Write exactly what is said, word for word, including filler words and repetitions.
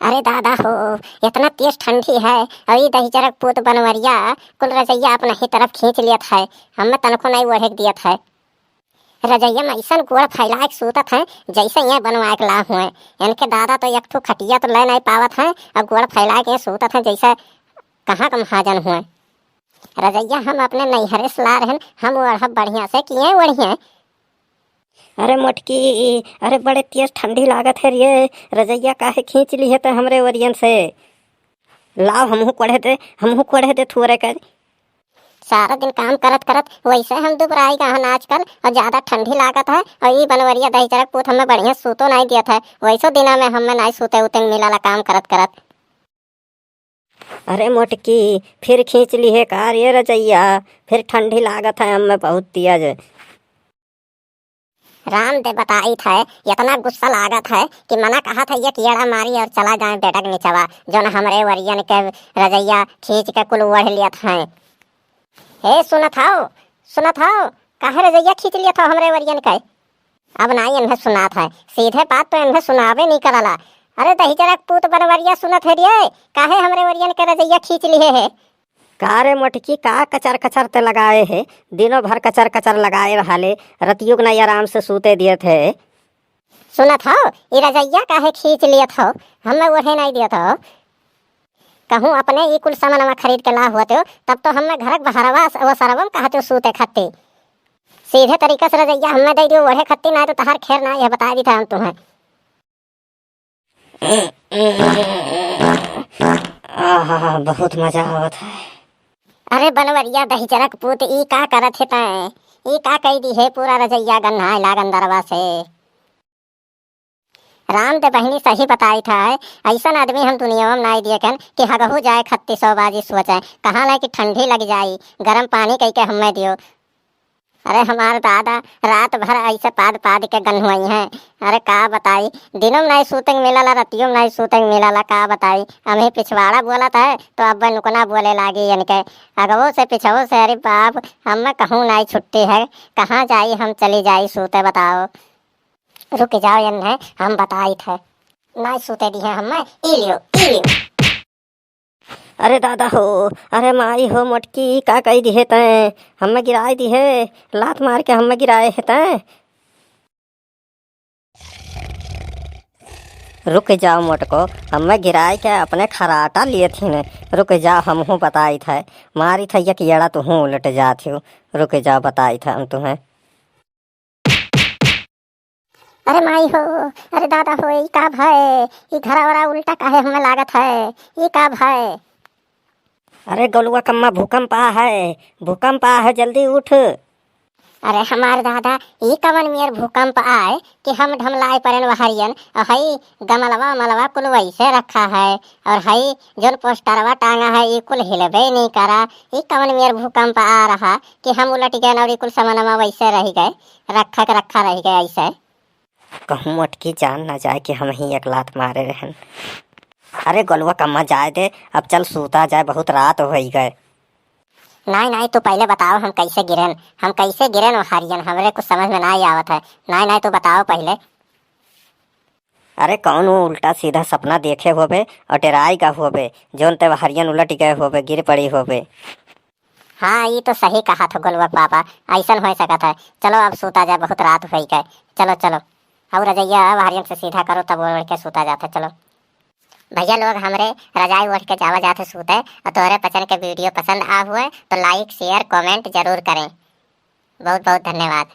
अरे दादा हो, इतना तेज ठंडी है, और ई दहिजरक पूत बनवरिया कुल रजइया अपना ही तरफ खींच लियत है, हमें तनको नहीं ओढ़े के दियत है। रजइया में ऐसन गोड़ फैलाए के सूतत हैं, जैसे ये बनवाए के ला हुए। इनके दादा तो एक ठो खटिया तो ले नहीं पावत हैं, अब गोड़ फैलाए के सूतत हैं, जैसे कहाँ का महाजन हुए। रजइया हम अपने नैहरे से ला रहन, हम ओढ़ब बढ़िया से, किए ओढ़िए। अरे मोटकी, अरे बड़े तेज ठंडी लागत है रे, रजइया काहे खींच ली है तो हमरे ओरियन से? लाव हमहू कोढ़े दे, हमहू कोढ़े दे थुअरे कर। सारा दिन काम करत करत वैसे हम दुबराई गए हन आजकल, और ज्यादा ठंडी लागत है, और ई बनवरिया दहिजरक पूत हमें बढ़िया सूतो नहीं दियत है, वैसो दिना में हमें नहीं सूते उते मिलाला काम करत करत। अरे मोटकी, फिर खींच लिहे का रे रजइया? फिर ठंडी लागत है हमें बहुत तेज। राम दे बताइत है, इतना गुस्सा लागत है कि मना कहत है एक एड़ा मारी और चला जाए बेडक निचवा, जौन हमरे वरियन के रजइया खींच के कुल ओढ़ लियत हैं। हे सुनत हौ, सुनत हौ, काहे रजइया खींच लियत हौ हमरे वरियन के? अब नाई इन्हें सुनात है, सीधे बात तो इन्हें सुनावे नहीं करला। अरे दहिजरक पूत बनवरिया सुनत है रे, काहे हमरे वरियन के रजइया खींच लिहे है? का रे मोटकी, का कचर कचर ते लगाए है? दिनों भर कचर कचर लगाए रहले, रतियों के नाई आराम से सूते दियत है। सुनत हौ, ई रजइया काहे खींच लियत हौ? हमें ओढ़े नहीं दियत हौ। कहूँ अपने ई कुल सामानवा खरीद के ला होते हो, तब तो हमें घरक बहरवा स-, वो सरवम कहते हो सूते खत्ती। सीधे तरीका से रजइया हमें दे दियो ओढ़े खत्ती, नहीं तो तहार खैर ना, यह बता दी था हम तुम्हें। आहा, बहुत मजा आवत है। अरे बनवरिया दहिजरक पूत, ई का करत है तैं? ई का कई दी है, पूरा रजइया गन्हाए लागन दरवा से। राम दे बहिनी सही बताई था है, ऐसन आदमी हम दुनिया में नाई दिए कन कि हगहू जाए खत्ती सौ बाजी सोचे, कहाँ ले कि ठंडी लग जाई, गरम पानी कई के हमें दियो। अरे हमार दादा रात भर ऐसे पाद पाद के गन्हुआई हैं। अरे का बताई, दिनों में नहीं सूते के मिलला, रतियों में नहीं सूते के मिलला, का बताई। हम ही पिछवाड़ा बोलत है तो अब नुकना बोले लागी इनके। अगवो से पिछवो से, अरे बाप, हम कहूँ नहीं छुट्टी है, कहाँ जाई हम चली जाई सूते बताओ। रुक जाओ इन्हें हम बताई थे। नहीं सूते दी है हमें, ई लियो, ई लियो। अरे दादा हो, अरे माई हो मोटकी, का कई दिहे तैं? हमें गिराए दिहे, लात मार के हमें गिराए है तैं। रुक जाओ मोटको, हमें गिराए के अपने खराटा लिए थी ने। रुक जाओ, हमहू बताई थे, मारी थे एक एड़ा तुहू उलट जात हो। रुक जाओ, बताई थे हम तुम्हें। अरे माई हो, अरे दादा हो, ई का भय? ई घरा वरा उल्टा काहे हमें लागत है? ई का भय? अरे गोलुआ कम्मा, भूकंप आ है, भूकंप आ है, जल्दी उठ। अरे हमार दादा, ई कवन मेर भूकंप आए कि हम ढमलाए परेन वहरियन, और हई गमलवा मलवा कुल वैसे रखा है, और हई जोन पोस्टरवा टांगा है, ई कुल हिलबे नहीं करा। ई कवन मेर भूकंप आ रहा कि हम उलट गए और ई कुल सामानमा वैसे रह गए, रखा के रखा रह गए ऐसे। कहूँ मोटकी जान ना जाए कि हम ही एक लात मारे रहन। अरे गोलुआ कम्मा जाए दे, अब चल सूता जाए, बहुत रात होइ गए। नाई, नाई, तू पहले बताओ हम कैसे गिरेन, हम कैसे गिरेन वहरियन, हमरे कुछ समझ में नाई आवत है। नाई, नाई, तू बताओ पहले। अरे कौन वो उल्टा सीधा सपना देखे होबे और डेराई गा होबे, जोन ते वहरियन उलट गए होबे, गिर पड़ी होबे। हाँ, ई तो सही कहा था गोलुआ बाबा, ऐसन हो सकत है। चलो अब सूता जाए, बहुत रात हो गए। चलो, चलो, और रजइया अब हरियन से सीधा करो, तब ओढ़ के सूता जाता। चलो भैया लोग, हमरे रजाई ओढ़ के जावा जात है सूते। और तोहरे पचन के वीडियो पसंद आ हुए तो like, share, comment जरूर करें। बहुत बहुत धन्यवाद।